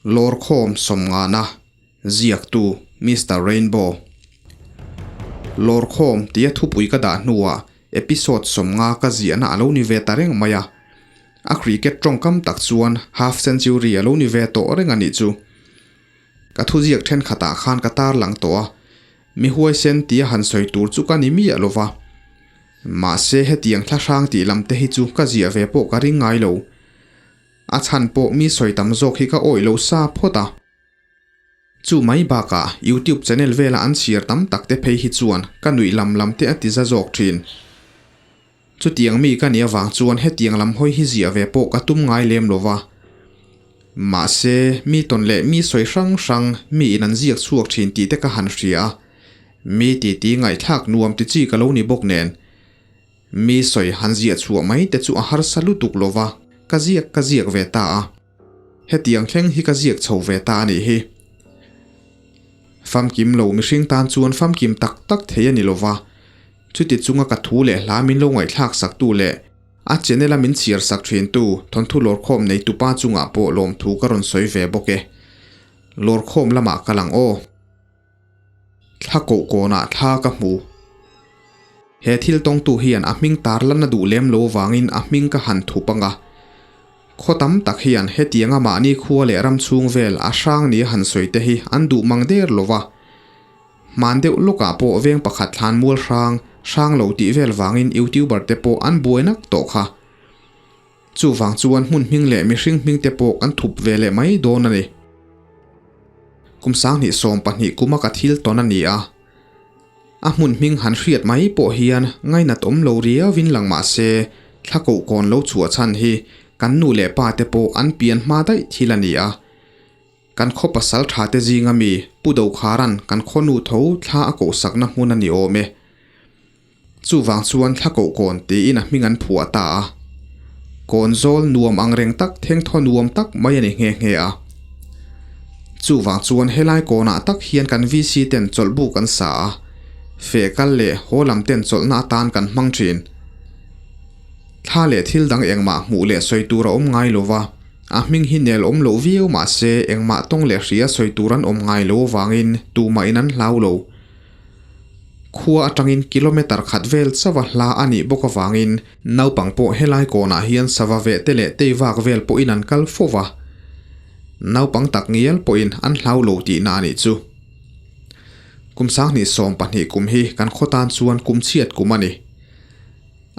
Lawrkhawm sawmngana ziaktu Mister Rainbow. Lawrkhawm tia thupui ka dah hnuah episode 50 ka ziahna a lo ni ve ta reng mai a. A cricket tawngkam tak chuan half century a lo ni ve tawh reng a nih chu. Ka thuziak thenkhatah khan ka tarlang tawh a, mi huaisen tia han sawi tur chu ka ni miah lo va. Mahse hetiang thlahrang tih lam te hi chu ka ziah ve pawh ka ring ngai lo. A chhan pawh mi sawi tam zawk hi ka awih lo sa phawt a. Chu mai bakah YouTube channel vela an chhiar tam tak te phei hi chuan ka nuih lam lam te a ti za zawk thin. Chutiang mi ka nih avang chuan hetiang lam hawi hi ziah ve pawh ka tum ngai lem lo va. Mahse, mi tawn leh mi sawi hrang hrang mi in an ziak chhuak thin tih te ka han hria a. Mi titi ngaihthlak nuam ti chi ka lo ni bawk nen. Mi sawi han ziah chhuah mai te chu a harsa lutuk lo va, ka ziak ka ziak ve ta a. Hetiang thleng hi ka ziak chho ve ta a nih hi. Famkim lo mihring tan chuan famkim tak tak thei a ni lo va, chuti chunga ka thu leh hla min lo ngaihthlak sak tu leh a channel a min chhiar sak thin tu thawnthu lawrkhawm nei tupa chungah pawh lawmthu ka rawn sawi ve bawk e. Lawrkhawm lamah ka lang aw. Thla koh kawnah thla ka hmu. He thil tawngtu hian a hming tar lan a duh lem lo vangin a hming ka han thup ang a. Khaw tam tak hian hetianga mahni khua leh ram chhung vel a hrang nia han sawi te hi an duh mang der lo va. Hman deuh lawkah pawh veng pakhat thlan mual hrang, hrang lo tih vel vangin youtuber te pawh an buai nak tawh kha. Chuvang chuan hmun hming leh mihring hming te pawh kan thup ve leh mai dawn a ni. Kum 2012 kuma ka thil tawn a ni a. A hmun hming han hriat mai pawh hian ngainat awm lo riauin lang mah se, thla koh kawn lo chhuah chhan hi kan nu leh pa te pawh an pian hma daih thil a ni a. Kan khaw pasal tha te zinga mi Pu Dokharan kan khaw nu tho thla a kohsakna hmun a ni awm e. Chuvang chuan thla koh kawn tiin a hming an phuah ta a. Kawn zawl nuam ang reng tak thengthaw nuam tak mai a ni nghe nghe a. Chuvang chuan helai kawnah tak hian kan VC ten chawlhbuk an sa a, feh kal leh haw lam ten chawlhna atan kan hmang thin. Thla leh thil dang engmah hmuh leh sawi tur a awm ngai lo va, a hming hi nel awm loh viau mah se engmah tawng leh hria sawi tur an awm ngai lo avangin tumahin an hlau lo. Khua atangin kilometer khat vel chauha hla a nih bawk avangin naupang pawh helai kawnah hian sava veh te leh tei vak vel pawhin an kal fo va. Naupang tak ngial pawhin an hlau lo tihna a nih chu. Kum 2012 kum hi kan khaw tan chuan kum chhiat kum a ni.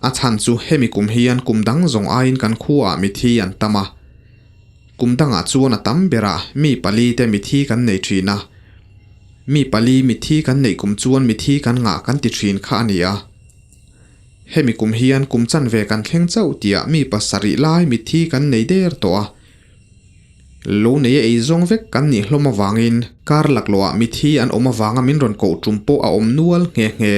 A chhan chu hemi kum hian kum dang zawng aiin kan khuaah mithi an tam a. Kum dangah chuan a tam berah mi pali te mithi kan nei thin a. Mi pali mithi kan neih kum chuan mithi kan ngah kan ti thin kha a ni a. Hemi kum hian kum chanve kan thleng chauh tiah mi pasarih lai mithi kan nei der tawh a. Lo nei a ei zawng vek kan nih hlawm avangin kar laklawhah mithi an awm avanga min rawn koh tum pawh a awm nual nghe nghe.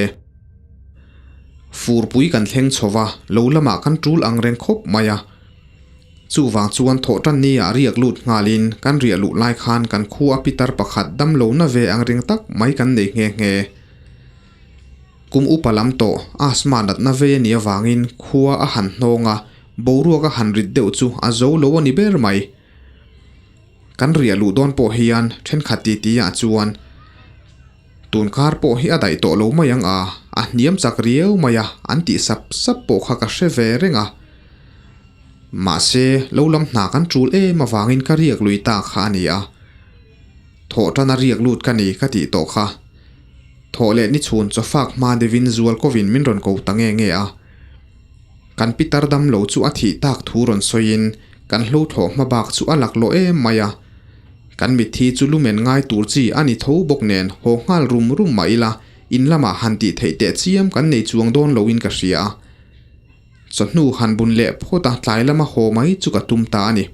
Furpui kan thleng chho va, lo lamah kan tul ang reng khawp mai a. Chuvang chuan thawhtan ni ah riak lut nghalin kan riah luh lai khan kan khua pitar pakhat dam lo na ve ang reng tak mai kan nei nghe nghe. Kum upa lam tawh asthma natna vei a nih avangin khua a han hnawng a, boruak a han rit deuh chu a zo lo a ni ber mai. Kan riah luh dawn pawh hian thenkhat titi ah chuan tun kar pawh hi a daih tawh lo mai ang a, a hniam chak riau mai a an tih sap sap pawh kha ka hre ve reng a. Mahse, lo lam hna kan tul em avangin ka riak lui ta kha a ni a. Thawh tana riak lut ka ni ka tih tawh kha. Thawh leh ni chhun chawfak hma deuhin zual kovin min rawn ko ta nge nge a. Kan pitar dam lo chu a thih tak thu rawn sawiin kan hlo thlawh hma bak chu a laklawh em mai a. Kan mitthi chu lumen ngai tur chi a ni tho bawk nen haw nghal rum rum mah ila in lamah han tih theih teh chiam kan nei chuang dawn loin ka hria a. Chawhnu han bun leh phawt a tlai lama haw mai chu ka tum ta a ni.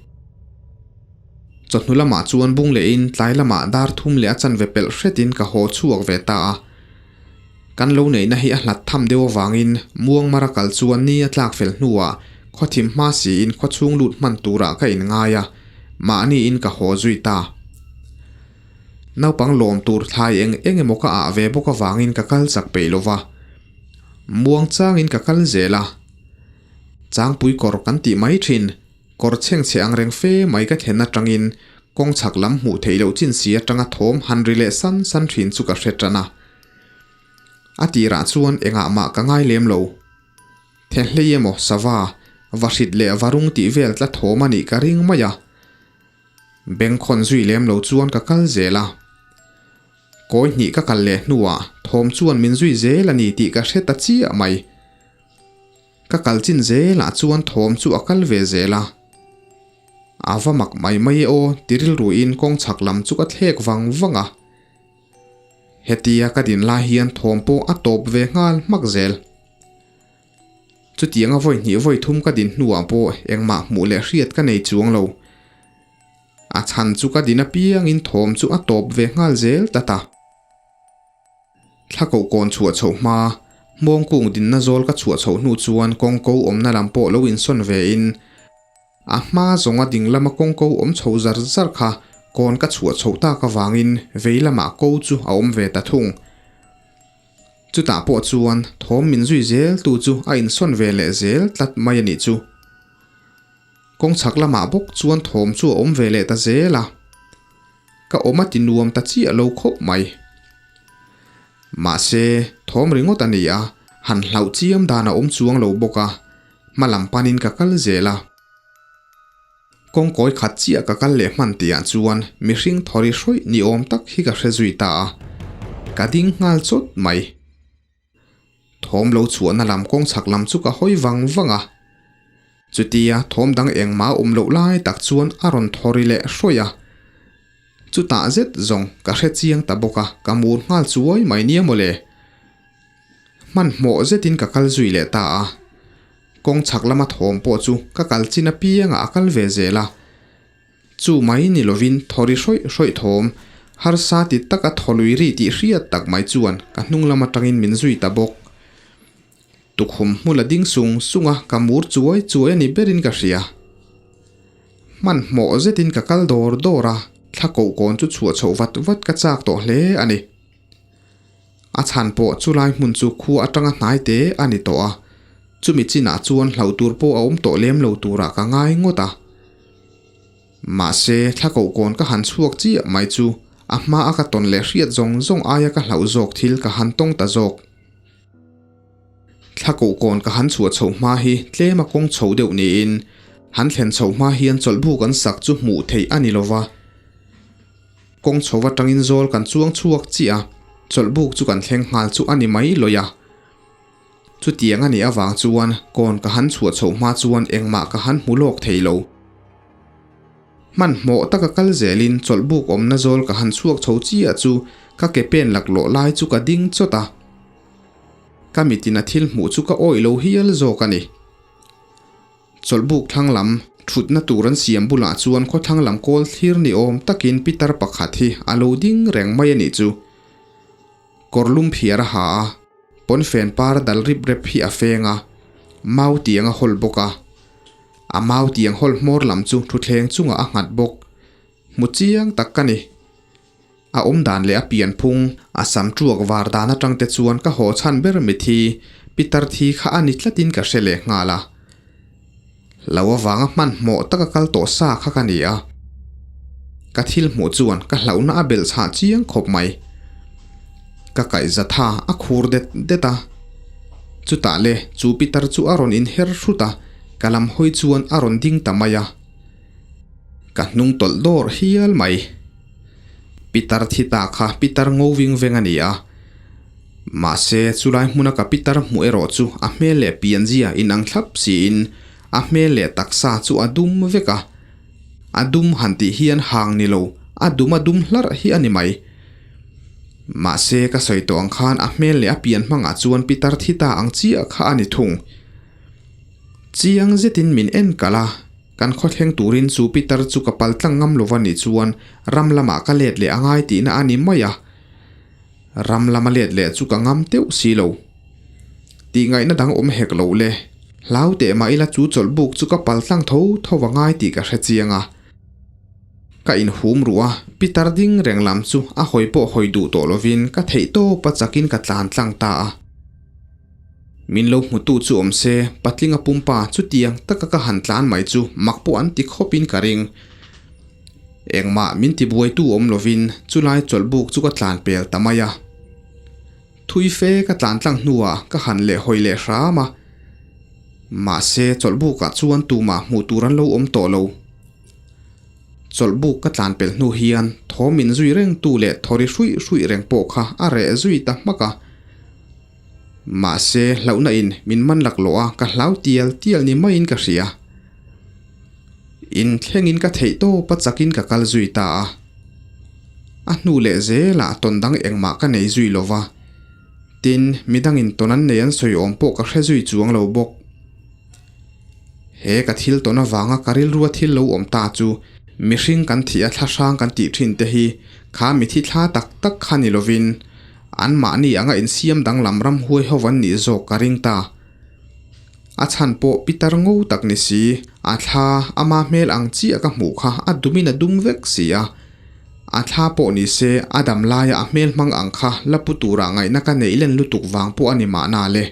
Chawhnu lamah chuan bung lehin tlai lamah dar thum leh a chanve pelh hretin ka haw chhuak ve ta a. Kan lo neihna hi a hlat tham deuh avangin Muangmara kal chuan ni a tlak fel hnuah khawthim hma siin khawchhung lut hman turah ka inngai a, mahniin ka haw zui ta. Naupang lawm tur thlai eng eng emaw ka ah ve bawk avangin ka kal chak peih lova. Muang changin ka kal zel a. Changpui kawr kan tih mai thin, kawr chhengchhe ang reng fe mai ka thlen atangin. Kawng chhak lam hmuh theih loh chin si atanga thawm han ri leh san san thin chu ka hre tan a. A tirah chuan engah mah ka ngai lem lo. Thehlei emaw sava, va hrit leh va rung tih vel tla thawm a nih ka ring mai a. Bengkhawn zui lem lo chuan ka kal zel a. Kawi hnih ka kal leh hnuah thawm chuan min zui zel a ni tih ka hre ta chiah mai. Ka kal chin zelah chuan thawm chu a kal ve zel a. A va mak mai mai e aw ti rilruin kawng chhak lam chu ka thlek vang vang a. Hetia ka din lai hian thawm pawh a tawp ve nghal hmak zel. Chutianga vawi hnih vawi thum ka din hnuah pawh engmah hmuh leh hriat ka nei chuang lo. A chhan chu ka din apiangin thawm chu a tawp ve nghal zel tlat a. Thla koh kawn chhuah chhoh hma, hmawng kung dinna zawl ka chhuah chhoh hnu chuan kawngko awmna lam pawh lo insawn ve in, a hma zawnga ding lama kawngko awm chho zar zar kha kawn ka chhuah chhoh tak avangin vei lamah ko chu a awm ve ta thung. Chutah pawh chuan thawm min zui zel tu chu a insawn ve leh zel tlat mai a nih chu. Kawng chhak lamah bawk chuan thawm chu a awm ve leh ta zel a. Ka awm a ti nuam ta chiah lo khawp mai. Mahse, thawm ringawt a ni a, han hlauh chiam dan a awm chuang lo bawk a, hma lam panin ka kal zel a. Kawngkawi khat chiah ka kal leh hman tihah chuan mihring thawri hrawih ni awm tak hi ka hre zui ta a, ka ding nghal chawt mai. Thawm lo chhuahna lam kawng chhak lam chu ka hawi vang vang a. Chutia thawm dang engmah a awm loh lai tak chuan a rawn thawri leh hrawih a. Chutah zet zawng ka hre chiang ta bawk a, ka mur nghal chuai mai nia mawle. Hmanhmawh zetin ka kal zui leh ta a. Kawng chhak lama thawm pawh chu ka kal chin apiangah a kal ve zel a. Chu mai ni lovin thawri hrawih hrawih thawm, harsa ti taka thawlui ri tih hriat tak mai chuan ka hnung lam atangin min zui ta bawk. Tukhum hmul a ding sung sung a, ka mur chuai chuai a ni berin ka hria. Hmanhmawh zetin ka kal dawr dawr a, thla kohkawn chu chhuah chhoh vat vat ka chak tawh hle a ni. A chhan pawh chulai hmun chu khua atanga hnai te a ni tawh a, chumi chinah chuan hlauh tur pawh a awm tawh lem lo turah ka ngai ngawt a. Mahse, thla kohkawn ka han chhuak chiah mai chu a hma a ka tawn leh hriat zawng zawng aia ka hlauh zawk thil ka han tawng ta zawk. Thla kohkawn ka han chhuah chhoh hma hi tlem a kawng chho deuh niin han thlen chhoh hma hian chawlhbuk an sak chu hmuh theih a ni lova. Kawng chho atangin zawl kan chuang chhuak chiah a, chawlhbuk chu kan thleng nghal chu a ni mai lawih a. Chutiang a nih avang chuan kawn ka han chhuah chhoh hma chuan engmah ka han hmu lawk thei lo. Hmanhmawh taka kal zelin chawlhbuk awmna zawl ka han chhuak chho chiah chu ka ke pen laklawh lai chu ka ding chawt a. Ka mitin a thil hmuh chu ka awih lo hial zawk a ni. Chawlhbuk thlang lam thutna tur an siam bulah chuan khawthlang lam kawl thlir ni awm takin pitar pakhat hi a lo ding reng mai a nih chu. Kawr lum phiar a ha a, pawnfen par dal rip rep hi a feng a, mau tiang a hawl bawk a. A mau tiang hawl hmawr lam chu thutthleng chungah a nghat bawk. Hmu chiang tak ka ni. A awm dan leh a pian phung, a sam tuak var dan atang te chuan ka haw chhan ber mithi pitar thi kha a ni tlatin ka hre leh nghal a. Lo avanga hmanhmawh taka kal tawh sa kha ka ni a. Ka thil hmuh chuan ka hlauhna a belh chhah chiang khawp mai. Ka kaihza tha a khur det det a. Chutah le chu pitar chu a rawn inher hrut a, ka lam hawi chuan a rawn ding ta mai a. Ka hnung tawlh dawr hial mai. Pitar thi ta kha pitar ngo ving veng a ni a. Mahse, chulai hmuna ka pitar hmuh erawh chu a hmel leh pianzia inang thlap siin a hmel leh taksa chu a dum vek a. A dum han tih hian hang ni lo, a dum a dum hlarh hi a ni mai. Mahse, ka sawi tawh ang khan a hmel leh a pian hmangah chuan pitar thi ta ang chiah kha a ni thung. Chiang zetin min en kalh a, kan khawthleng turin chu pitar chu ka pal tlang ngam lova nih chuan ram lamah ka let leh a ngai tihna a ni mai a. Ram lama let leh chu ka ngam teuh si lo. Tih ngaihna dang awm hek lo le. Hlau teh mah ila chu chawlhbuk chu ka pal tlang tho tho va ngai tih ka hre chiang a. Ka inhum ruh a, pitar ding reng lam chu a hawi pawh hawi duh tawh lovin ka theih tawp a chakin ka tlan tlang ta a. Min lo hmutu chu awm se, patlinga pumpa chutiang taka ka han tlan mai chu mak pawh an ti khawpin ka ring. Engmah min tibuaitu awm lovin chulai chawlhbuk chu ka tlan pel ta mai a. Thui fe ka tlan tlang hnuah ka han leh hawi leh hram a. Mahse chawlhbukah chuan tumah hmuh tur an lo awm tawh lo. Chawlhbuk ka tlan pel hnu hian thawm min zui reng tu leh thawri hruih hruih reng pawh kha a reh zui ta hmak a. Mahse hlauhna in min man laklawh a ka hlau tial tial ni maiin ka hria. In thlengin ka theih tawp a chakin ka kal zui ta a. A hnu leh zelah tawn dang engmah ka nei zui lo va. Tin, midangin tawn an nei an sawi awm pawh ka hre zui chuang lo bawk. He ka thil tawn avanga ka rilrua thil lo awm ta chu mihring kan thih a thlahrang kan tih thin te hi kha mithi thla tak tak kha ni lovin anmahni anga insiam danglam ramhuai ho an nih zawk ka ring ta. A chhan pawh pitar ngo tak ni si, a thla ama hmel ang chiah ka hmuh kha a dumin a dum vek si a. A thla pawh ni se a dam laia a hmel hmang ang kha la pu tura ngaihna ka neih len lutuk vang pawh a ni mahna le.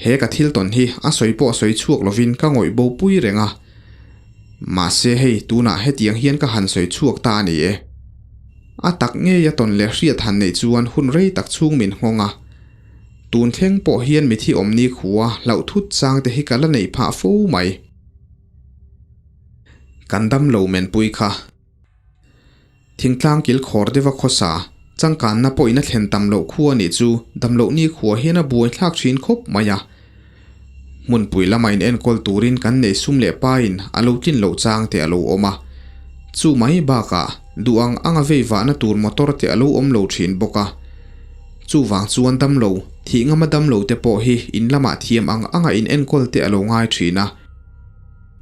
He ka thil tawn hi a sawi pawh sawi chhuak lovin ka ngawih bo pui reng a. Mahse hei tunah hetiang hian ka han sawi chhuak ta a ni e. A tak ngei a tawn leh hriat han neih chuan hun rei tak chhung min nghawng a. Tun thleng pawh hian mithi awm ni khua hlauh thut chang te hi ka la neih phah fo mai. Kan dam lo menpui kha. Thingtlang kil khawr deuha khawsa, changkanna pawhin a thlen tam loh khua nih chu dam loh ni khua hian a buai thlak thin khawp mai a. Hmunpui lama in enkawl turin kan neih sum leh pain a lo tlin loh chang te a lo awm a. Chu mai bakah duh ang anga vei vahna tur motor te a lo awm lo thin bawk a. Chuvang chuan damlo, thih ngama damlo te pawh hi in lamah thiam ang anga in enkawl te a lo ngai thin a.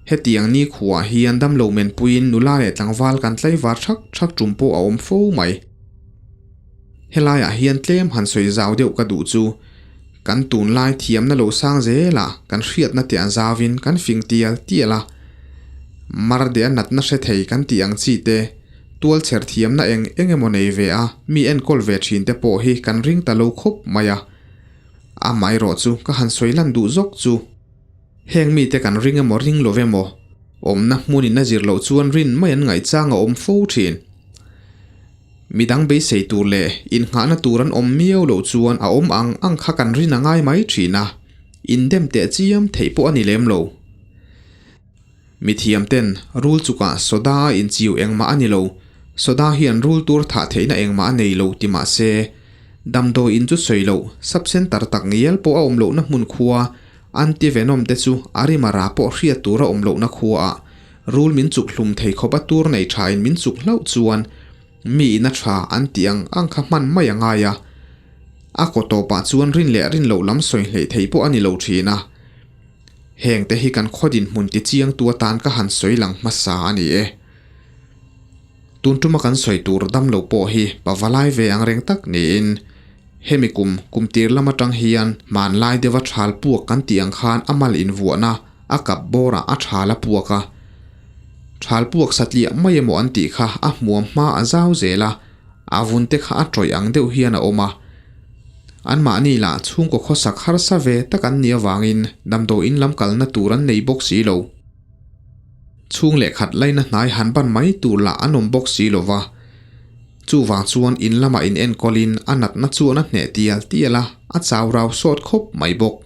Hetiang ni khuaah hian damlo menpuiin nula leh tlangval kan tlaivar thak thak tum pawh a awm fo mai. Helaiah hian tlem han sawi zau deuh ka duh chu, kan tunlai thiamna lo sang zela kan hriatna te an zauin kan fing tial tial a. Mar deh a natna hre thei kan tih ang chi te, tual chher thiamna eng eng emaw nei ve a mi enkawl ve thin te pawh hi kan ring ta lo khawp mai a. Amaherawh chu ka han sawi lan duh zawk chu. Heng mite kan ring emaw ring lo emaw, awmna hmunin a zir loh chuan rin mai an ngaihchang a awm fo thin. Midang beisei tur leh innghahna tur an awm miau loh chuan a awm ang ang kha kan rin a ngai mai thin a, indem teh chiam theih pawh a ni lem lo. Mithiam ten rul chukah soda a inchiu engmah a ni lo, soda hian rul tur thah theihna engmah a nei lo ti mah se, damdawi in chu sawi loh, sub center tak ngial pawh a awm lohna hmun khua Anti-venom te chu a rima ra pawh hriat tur a awm lohna khuaah rul min chuk hlum thei khawp a tur nei thain min chuk hlauh chuan mi ina tha an tih ang ang kha hman mai a ngai a. A kaw tawpah chuan rin leh rin loh lam sawi hleih thei pawh a ni lo thin a. Heng te hi kan khaw dinhmun ti chiangtu atan ka han sawi lang hmasa a ni e. Tun tuma kan sawi tur dam lo pawh hi pavalai ve ang reng tak niin Hemi kum, kum tir lam atang hian hmanlai deuha thal puak kan tih ang khan a mal invuahna a kap bawrah a thal a puak a. Thal puak satliah mai emaw an tih kha a hmuam hma a zau zel a, a vun te kha a tawih ang deuh hian a awm a. Anmahni lah chhungkaw khawsak harsa ve tak an nih avangin damdawiin lam kalna tur an nei bawk si lo. Chhung leh khat laina hnai han ban mai tur lah an awm bawk si lo va. Chuvang chuan in lamah in enkawlin a natna chuan a hneh tial tial a, a chau rau sawt khawp mai bawk.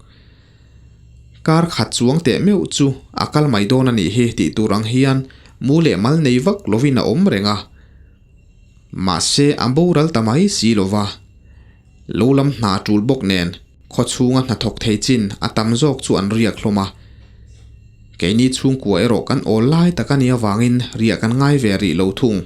Kar khat chuang teh meuh chu a kal mai dawn a nih hi tih tur ang hian mu leh mal nei vak lovin a awm reng a. Mahse a boral ta mai si lo va. Lo lam hna tul bawk nen khaw chhunga hnathawk thei chin a tam zawk chu an riak hlawm a. Keini chhungkua erawh kan awl lai tak a nih avangin riah kan ngai ve rih lo thung.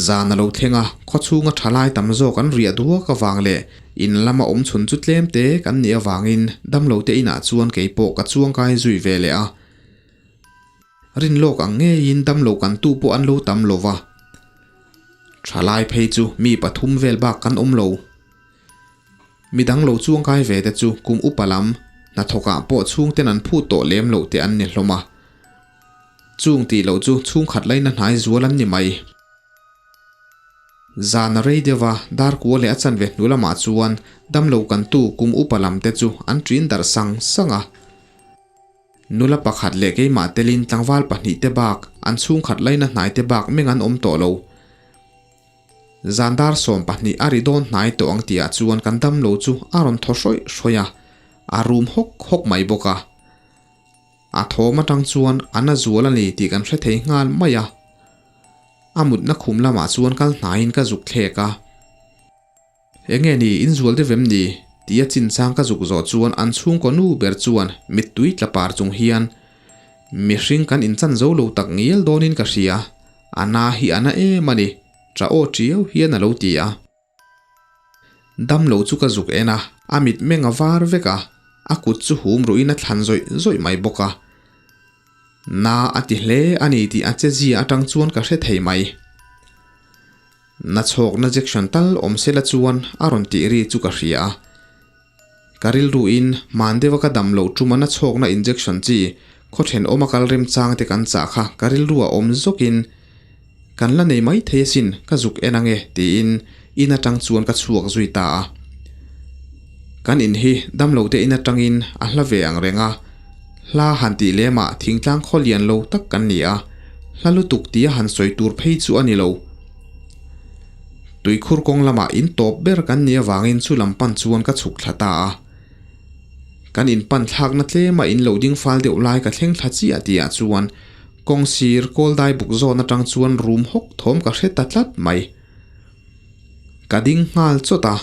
Zan a lo thleng a, khaw chhunga tha lai tam zawk an riah duak avang leh in lama awm chhun chu tlem te kan nih avangin damlo te inah chuan keipawh ka chuangkai zui ve leh a. Rin lawk ang ngeiin damlo kan tu pawh an lo tam lo va. Thalai phei chu mi pathum vel bak kan awm lo. Midang lo chuangkai ve te chu kum upa lam hnathawkah pawh chhungten an phut tawh lem loh te an ni hlawm a. Chung tih loh chu chhungkhat laina hnai zual an ni mai. Zan a rei deuh a, dar kua leh a chanve hnu lamah chuan damlo kantu kum upa lam te chu an ṭin darh sang sang a. Nula pakhat leh keimah telin tlangval pahnihte bak an chhungkhat laina hnaite bak meng an awm tawh lo. Zan dar 12 a ri dawn hnai tawh ang tihah chuan kan damlo chu a rawn thaw hrawih hrawih a, a rum hawk hawk mai bawk a. A thawm atang chuan a na zual a ni tih kan hre thei nghal mai a. A mutna khum lamah chuan kal hnaiin ka zuk thlek a. Enge ni, in zual deuh em ni? Tia chinchang ka zuk zawh chuan an chhungkaw nu ber chuan mittui tla par chung hian mihring kan inchan zo lo tak ngial dawnin ka hria, a na hi a na em a ni, tah aw tiau hian a lo ti a. Damlo chu ka zuk en a, a mitmeng a var vek a, a kut chu hum ruhin a thlan zawih zawih mai bawk a. Na a ti hle a ni tih a che zia atang chuan ka hre thei mai. Na chhawkna jection tal awm sela chuan a rawn tih ri chu ka hria a. Ka rilruin hman deuha ka dam loh tuma na chhawkna injection chi khaw thenawma kal remchang te kan chah kha ka rilru a awm zawkin kan la nei mai thei asin ka zuk en ange tiin in atang chuan ka chhuak zui ta a. Kan in hi damlo te in atangin a hla ve ang reng a, hla han tih lemah thingtlang khaw lian lo tak kan ni a, hla lutuk tia han sawi tur phei chu a ni lo. Tuikhur kawng lamah in tawp ber kan nih avangin chu lam pan chuan ka chhuk thla ta a. Kan in pan thlakna tlema in lo ding fal deuh lai ka thleng thla chiah tihah chuan kawng sir kawl dai buk zawn atang chuan rum hawk thawm ka hre ta tlat mai. Ka ding nghal chawt a,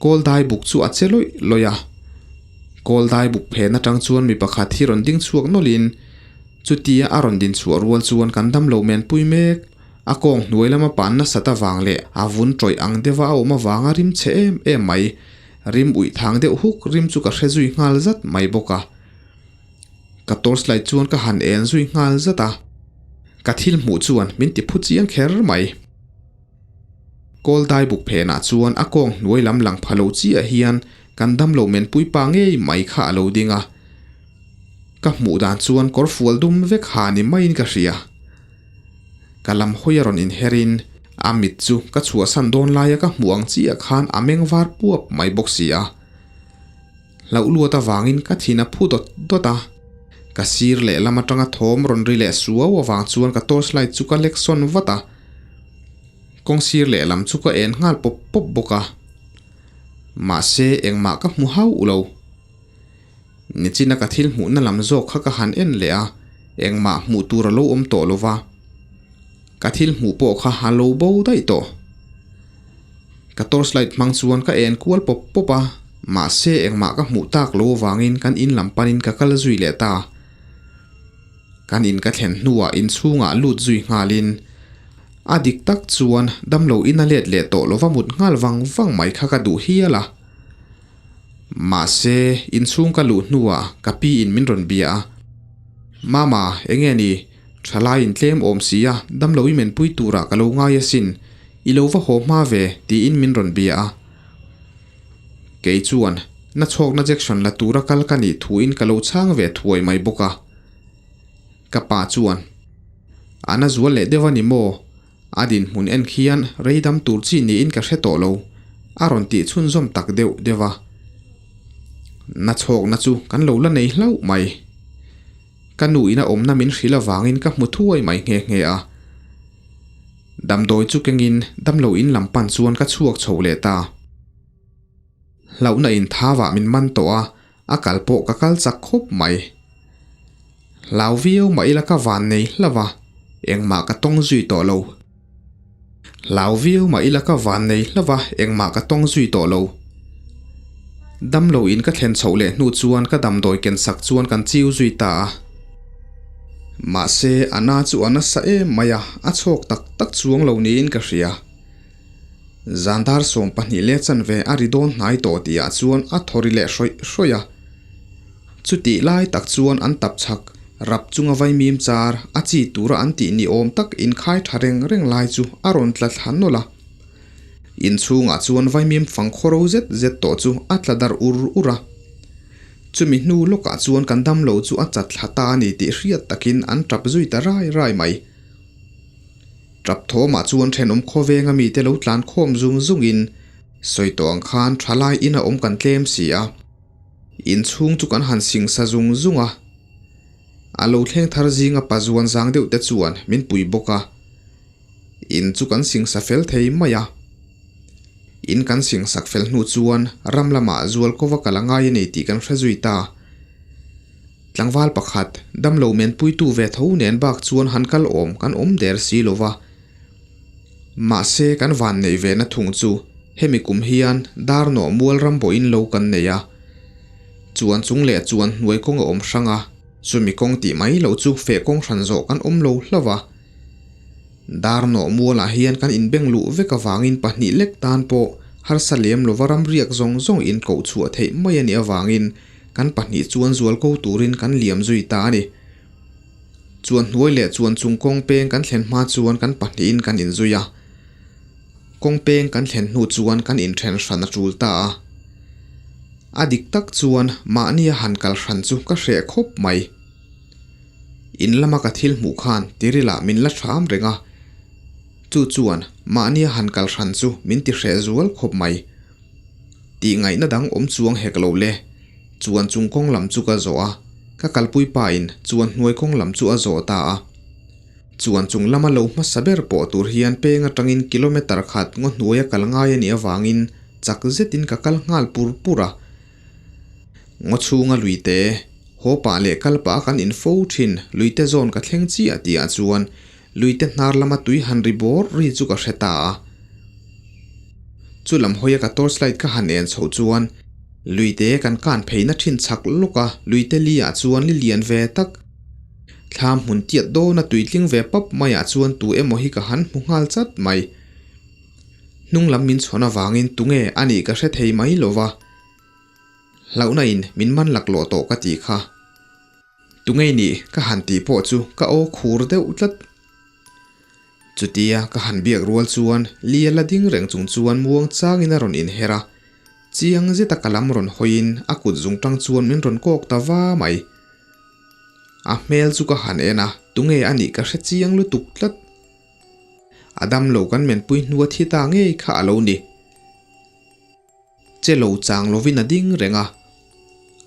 kawl dai buk chu a che lawih lawih a. Kawl dai buk phen atang chuan mi pakhat hi rawn ding chhuak nawlhin chutia a rawn din chhuah rual chuan kan damlo men pui mek. A kawng hnuai lama pan nasat avang leh a vun tawih ang deuha a awm avanga rim chhe em em mai, rim uih thang deuh huk rim chu ka hre zui nghal zat mai bawk a. Ka torchlight chuan ka han en zui nghal zat a, ka thil hmuh chuan min ti phu chiang kher mai. Kawl dai buk phenah chuan a kawng hnuai lam lang pha lo chiah hian kan damlo menpui pa ngei mai kha a lo ding a. Ka hmuh dan chuan kawr fual dum vek ha ni maiin ka hria. Ka lam hawi a rawn inherin a mit chu ka chhuahsan dawn laia ka hmuh ang chiah khan a meng var puap mai bawk si a. Hlauh luat avangin ka thin a phu dawt dawt a. Ka sir lehlam atanga thawm rawn ri leh suau avang chuan ka torchlight chu ka lek sawn vat a. Kawng sir lehlam chu ka en nghal pawp pawp bawk a. Mahse engmah ka hmu hauh lo. Nichina ka thil hmuhna lam zawk kha ka han en leh a, engmah hmuh tur a lo awm tawh lo va. Ka thil hmuh pawh kha a lo bo daih tawh. Ka torchlight hmang chuan ka en kual pawp pawp a, mahse engmah ka hmuh tak lo avangin kan in lam panin ka kal zui leh ta. Kan in ka thlen hnuah inchhungah lut zui nghalin a dik tak chuan damlo in a let leh tawh lova mut nghal vang vang mai kha ka duh hial a. Mahse, inchhung ka luh hnuah ka pi in min rawn bia a. Mama, enge ni? Thalai in tlem awm si a, damlo i menpui turah ka lo ngai asin. I lo va haw hma ve, tiin min rawn bia a. Kei chuan, na chhawkna jection la tura kal ka nih thuin ka lo chhang ve thuai mai bawk a. Ka pa chuan, A na zual leh deuh a ni maw? A dinhmun en khian rei dam tur chi niin ka hre tawh lo, a rawn tih chhunzawm tak deuh deuh a. Na chhawkna chu kan lo la nei hlauh mai. Ka nu ina awmna min hrilh avangin ka hmu thuai mai nghe nghe a. Damdawi chu kengin damlo in lam pan chuan ka chhuak chho leh ta. Hlauhna in thauah min man tawh a, a kal pawh ka kal chak khawp mai. Hlau viau mah ila ka van nei hlauh a, engmah ka tawng zui tawh lo. Hlau viau mah ila ka van nei hlauh a, engmah ka tawng zui tawh lo. Damlo in ka thlen chhoh leh hnu chuan ka damdawi ken sak chuan kan chiu zui ta a. Mahse, a na chu a nasa em mai a, a chhawk tak tak chuang lo niin ka hria. Zan dar 12 leh chanve a ri dawn hnai tawh tihah chuan a thaw ri leh hrawih hrawih a. Chutih lai tak chuan an tap chhak rap chunga vaimim char a chi tura an tih ni awm tak inkhai tha reng reng lai chu a rawn tla thla nawlh a. Inchhungah chuan vaimim fang khawro zet zet tawh chu a tla darh ur ur a. Chumi hnu lawkah chuan kan damlo chu a chat thla ta a ni tih hriat takin an tap zui ta rai rai mai. Tap thawmah chuan thenawm khawvenga mite lo tlan khawm zung zungin sawi tawh ang khan thalai ina awm kan tlem si a. Inchhung chu kan han singsa zung zung a. A lo thleng thar zinga pa zuan zang deuh te chuan min pui bawk a, in chu kan singsa fel thei mai a. In kan singsak fel hnu chuan ram lamah zual kova kal a ngai a ni tih kan hre zui ta. Tlangval pakhat, damlo menpuitu ve tho nen bak chuan han kal awm kan awm der si lo va. Mahse kan van neih ve na thung chu hemi kum hian dar nawh mual ram pawhin lo kan nei a. Chuan chung leh chuan hnuai kawng a awm hrang a, chumi kawng tih mai loh chu feh kawng hran zawh kan awm lo hlauh a. Dar nawh mualah hian kan inbeng luh vek avangin pahnih lek tan pawh harsa lem lova ram riak zawng zawng inkoh chhuah theih mai a nih avangin kan pahnih chuan zual ko turin kan liam zui ta a ni. Chuan hnuai leh chuan chung kawng peng kan thlen hma chuan kan pahnihin kan inzui a. Kawng peng kan thlen hnu chuan kan inthen hran a tul ta a. A dik tak chuan mahnia han kal hran chu ka hreh khawp mai. In lama ka thil hmuh khan tirilah min la hram reng a. Chu chuan mahnia han kal hran chu min ti hreh zual khawp mai. Tih ngaihna dang awm chuang hek lo le. Chuan chung kawng lam chu ka zawh a, ka kalpui pa in chuan hnuai kawng lam chu a zawh ta a. Chuan chung lama lo hmasa ber pawh tur hian peng atangin kilometre khat ngaw hnuaia kal ngai a nih avangin chak zetin ka kal nghal pur pur a. Ngaw chhunga luite, haw pah leh kal pah a kan in fo thin luite zawn ka thleng chiah tihah chuan luite hnar lama tui han ri bawr ri chu ka hre ta a. Chu lam hawia ka torchlight ka han en chhoh chuan luite kan kan pheina thin chak lawk a, luite li ah chuan li lian ve tak thlam hmun tiat dawna tuitling ve pap maiah chuan tu emaw hi ka han hmu nghal chat mai. Hnung lam min chhawn avangin tunge a nih ka hre thei mai lo va, hlauhna in min man laklawh tawh ka tih kha. Tunge nih ka han tih pawh chu ka aw khur deuh tlat. Chutia ka han biak rual chuan Lia la ding reng chung chuan muang changin a rawn inher a, chiang zeta ka lam rawn hawiin a kut zung tang chuan min rawn kawk ta va mai. A hmel chu ka han en a, tunge a nih ka hre chiang lutuk tlat. A damlo kan menpui hnua thi ta ngei kha a lo ni. Che lo chang lovin a ding reng a,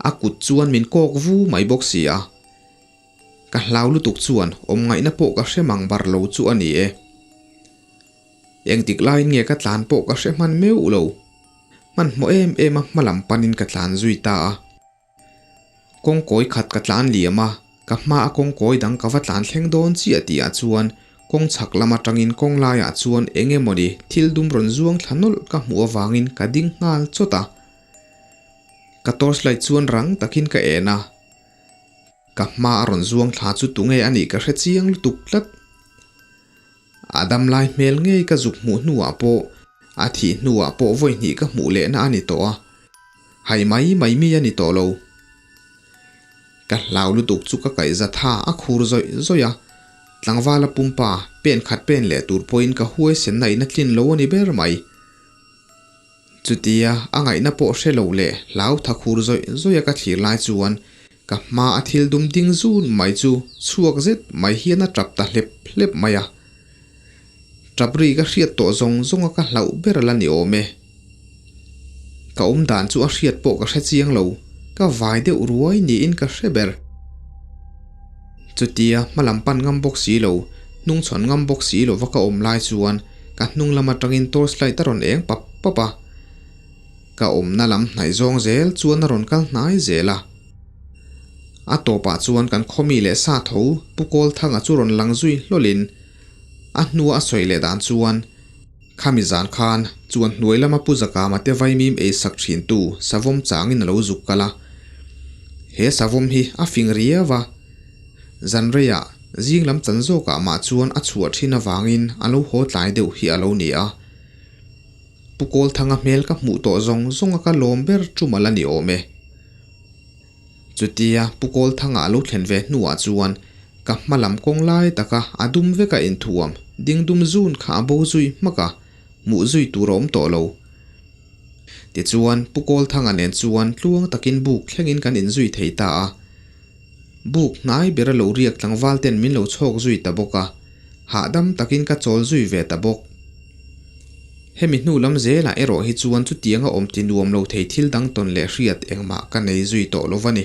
a kut chuan min kawk vu mai bawk si a. Ka hlau lutuk chuan awm ngaihna pawh ka hre mang bar lo chu a ni e. Engtik laiin nge ka tlan pawh ka hre hman meuh lo. Hmanhmawh em em a hma lam panin ka tlan zui ta a. Kawngkawi khat ka tlan liam a, ka hma a kawngkawi dang ka va tlan thleng dawn chiah tih ah chuan kawng chhak lam atangin kawng laiah chuan eng emawni thil dum rawn zuang thla nawlh ka hmuh avangin ka ding nghal chawt a. Ka torchlight chuan rang takin ka en a. Ka hma a rawn zuang thla chu tunge a nih ka hre chiang lutuk tlat. A damlai hmel ngei ka zuk hmuh hnuah pawh, a thih hnuah pawh vawi hnih ka hmuh lehna a ni tawh a. Hai mai mai mi a ni tawh lo. Ka hlau lutuk chu ka kaihza tha a khur zawih zawih a. Tlangvala pumpa pen khat pen leh tur pawhin ka huaisenna in a tlin lo a ni ber mai. Chutia a ngaihna pawh hre lo leh hlau tha khur zawih zawih a ka thlir lai chuan ka hma a thil dum ding zun mai chu chhuak zet mai hian a tap ta hlep hlep mai a. Tap ri ka hriat tawh zawng zawng a ka hlauh ber la ni awm e. Ka awm dan chu a hriat pawh ka hre chiang lo, ka vai deuh ruai niin ka hre ber. Chutia hma lam pan ngam bawk si lo, hnung chhawn ngam bawk si lova ka awm lai chuan ka hnung lam atangin torchlight a rawn eng pap pap a. Ka awmna lam hnaih zawng zel chuan a rawn kal hnai zel a. A tawpah chuan kan khawmi leh sa tho Pu Kawlthanga chu rawn lang zui hlawlin a hnua a sawi leh dan chuan khami zan khan chuan hnuai lama Pu Zakama te vaimim ei sak thintu savawm changin a lo zuk kal a. He savawm hi a fing riau a, zan reiah zing lam chan zawkah mah chuan a chhuah thin avangin a lo haw tlai deuh hi a lo ni a. Pu Kawlthanga hmel ka hmuh tawh zawng zawng a ka lawm ber chumal a ni awm e. Chutia Pu Kawlthanga a lo thlen ve hnuah chuan ka hma lam kawng lai taka a dum veka inthuam ding dum zun kha a bo zui hmak a, hmuh zui tur a awm tawh lo. Tichuan Pu Kawlthanga nen chuan tluang takin buk thlengin kan inzui thei ta a. Buk hnai bera lo riak tlangval ten min lo chhawk zui ta bawk a, hahdam takin ka chawl zui ve ta bawk. Hemi hnu lam zelah erawh hi chuan chutianga awm ti nuam lo thei thil dang tawn leh hriat engmah ka nei zui tawh lo va ni.